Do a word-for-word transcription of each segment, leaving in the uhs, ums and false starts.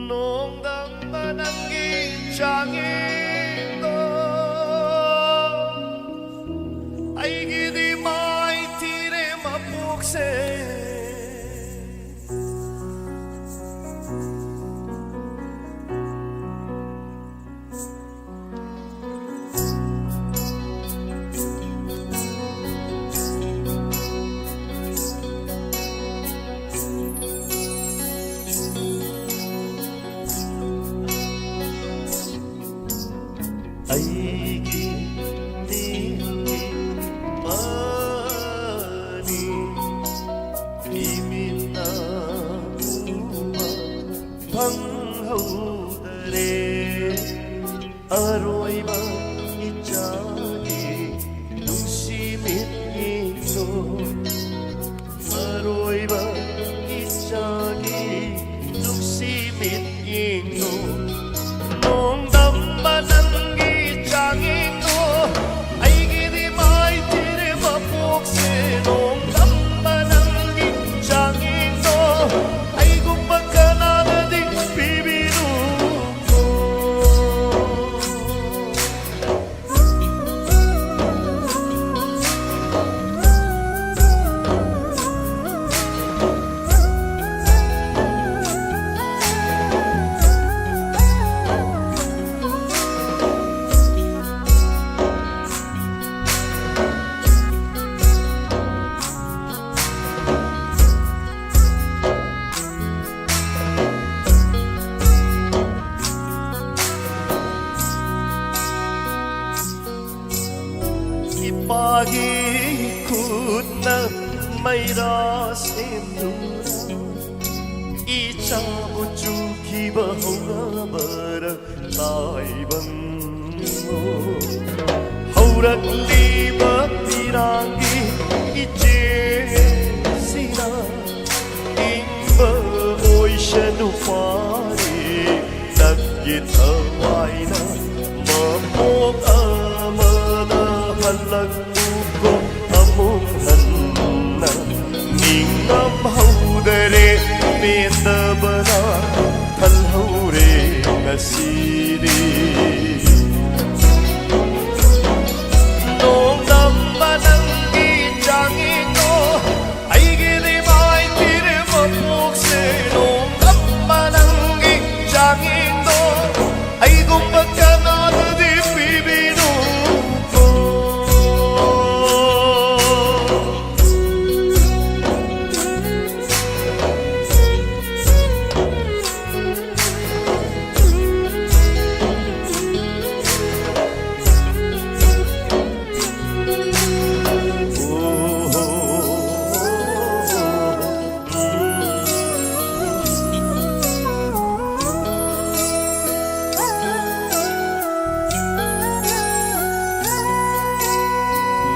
ꯅꯣꯡꯗꯝꯕ ꯅꯪꯒꯤ ꯆꯥꯡꯌꯦꯡꯗꯣ ꯑꯩꯒꯤꯗꯤ ꯃꯥꯏꯊꯤꯔꯦ ꯃꯄꯣꯛꯁꯦ꯫ ꯑꯩꯒꯤ ꯃꯤꯠꯀꯤ ꯃꯅꯤ ꯏꯃꯤꯠꯅ ꯎꯕ ꯐꯪꯍꯧꯗꯔꯦ꯫ ꯑꯔꯣꯏꯕ ꯏꯆꯥꯒꯤ ꯅꯨꯡꯁꯤ ꯃꯤꯠꯌꯦꯡꯗꯣ, ꯑꯔꯣꯏꯕ ꯏꯆꯥꯒꯤ ꯅꯨꯡꯁꯤ ꯃꯤꯠꯌꯦꯡꯗꯣ, ꯅꯣꯡꯗꯝꯕ ꯅꯪꯒꯤ ꯆꯥꯡꯌꯦꯡꯗꯣ, ꯑꯩꯒꯤꯗꯤ ꯃꯥꯏꯊꯤꯔꯦ ꯃꯄꯣꯛꯁꯦ꯫ ꯅꯣꯡꯗꯝꯕ ꯅꯪꯒꯤ ꯆꯥꯡꯌꯦꯡꯗꯣ ꯑꯩꯒꯨꯝꯕ ꯀꯅꯥꯅꯗꯤ ꯄꯤꯕꯤꯔꯨ꯫ ꯏꯄꯥꯒꯤ ꯈꯨꯠꯅ ꯃꯩꯔꯥ ꯁꯦꯝꯗꯨꯅ ꯏꯆꯥꯕꯨ ꯆꯨꯈꯤꯕ ꯍꯧꯅꯕꯔ ꯇꯥꯏꯕꯪ꯫ ꯍꯧꯔꯛꯂꯤꯕ ꯄꯤꯔꯥꯡꯒꯤ ꯏꯆꯦꯁꯤꯅ ꯏꯪꯕ ꯑꯣꯏꯁꯅꯨ ꯄꯥꯔꯤ ꯅꯪꯒꯤ ꯊꯋꯥꯏꯅ꯫ ꯃꯄꯣꯛ ꯑꯃꯗ ꯍꯜꯂꯛꯎꯀꯣ ꯑꯃꯨꯛ ꯍꯟꯅ꯫ ꯅꯤꯡꯉꯝꯍꯧꯗꯔꯦ ꯄꯦꯟꯗꯕꯅ ꯈꯜꯍꯧ ꯁꯤꯔꯤ꯫ ꯅꯣꯡꯗꯝꯕ ꯅꯪꯒꯤ ꯆꯥꯡꯌꯦꯡꯗꯣ ꯑꯩꯒꯤꯗꯤ ꯃꯥꯏꯊꯤꯔꯦ ꯃꯄꯣꯛꯁꯦ꯫ ꯅꯣꯡꯗꯝꯕ ꯅꯪꯒꯤ ꯆꯥꯡꯌꯦꯡꯗꯣ ꯑꯩꯒꯨꯝꯕ ꯀꯅꯥꯗꯗꯤ ꯄꯤꯕꯤꯅꯨꯀꯣ꯫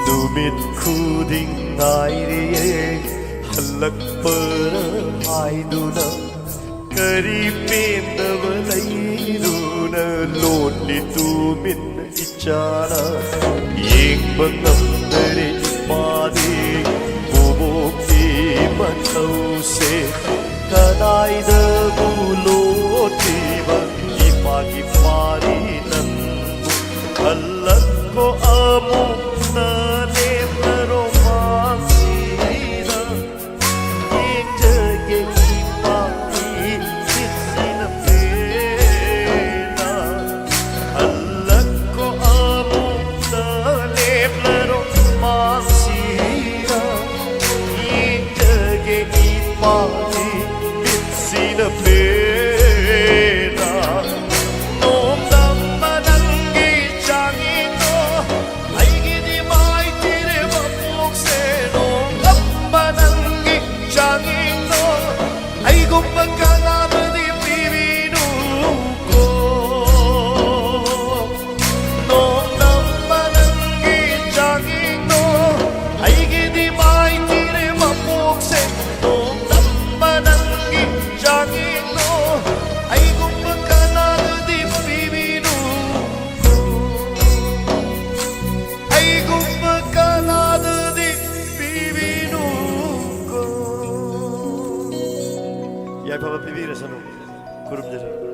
ꯅꯨꯃꯤꯠ ꯈꯨꯗꯤꯡ ꯉꯥꯏꯔꯤꯌꯦ ꯍꯜꯂꯛꯄꯔ ꯍꯥꯏꯗꯨꯅ꯫ ꯀꯔꯤ ꯄꯦꯟꯗꯕ ꯂꯩꯗꯨꯅ ꯂꯣꯠꯂꯤ ꯇꯨꯃꯤꯟ ꯏꯆꯥꯅ? ꯌꯦꯡꯕ ꯉꯝꯗꯔꯦ ꯏꯄꯥꯗꯤ ꯕꯣꯕꯣꯛꯀꯤ ꯃꯊꯧꯁꯦ꯫ ꯀꯗꯥꯏꯗꯕꯨ ꯂꯣꯠꯂꯤꯕ ꯏꯄꯥꯒꯤ ꯄꯥꯔꯤ ꯅꯪꯕꯨ? ꯍꯜꯂꯛꯈꯣ ꯑꯃꯨꯛꯇ ꯂꯦꯞꯂꯔꯣ ꯃꯥꯡꯁꯤꯗ꯫ ꯌꯦꯡꯖꯒꯦ ꯏꯄꯥꯒꯤ ꯃꯤꯠꯁꯤꯅ ꯄꯦꯟꯅ꯫ ꯍꯜꯂꯛꯈꯣ ꯑꯃꯨꯛꯇ ꯂꯦꯞꯂꯔꯣ ꯃꯥꯡꯁꯤꯗ꯫ ꯌꯦꯡꯖꯒꯦ ꯏꯄꯥꯒꯤ ꯃꯤꯠꯁꯤꯅ ꯄꯦꯟꯅ꯫ ꯅꯣꯡꯗꯝꯕ ꯅꯪꯒꯤ ꯆꯥꯡꯌꯦꯡꯗꯣ ꯑꯩꯒꯤꯗꯤ ꯃꯥꯏꯊꯤꯔꯦ ꯃꯄꯣꯛꯁꯦ꯫ ꯅꯣꯡꯗꯝꯕ ꯅꯪꯒꯤ ꯆꯥꯡꯌꯦꯡꯗꯣ ꯑꯩꯒꯨꯝꯕ ꯀꯅꯥꯗꯗꯤ ꯄꯤꯕꯤꯅꯨꯀꯣ꯫ ꯅꯣꯡꯗꯝꯕ ꯅꯪꯒꯤ ꯆꯥꯡꯌꯦꯡꯗꯣ ꯑꯩꯒꯤꯗꯤ ꯃꯥꯏꯊꯤꯔꯦ ꯃꯄꯣꯛꯁꯦ꯫ ꯅꯣꯡꯗꯝꯕ ꯅꯪꯒꯤ ꯆꯥꯡꯌꯦꯡꯗꯣ ꯑꯩꯒꯨꯝꯕ ꯀꯅꯥꯗꯗꯤ ꯄꯤꯕꯤꯅꯨꯀꯣ꯫ ꯑꯩꯒꯨꯝꯕ ꯀꯅꯥꯗꯗꯤ ꯄꯤꯕꯤꯅꯨꯀꯣ꯫ ꯌꯥꯏꯐꯕ ꯄꯤꯕꯤꯔꯁꯅꯨ꯫ ꯈꯨꯔꯨꯝꯖꯔꯤ꯫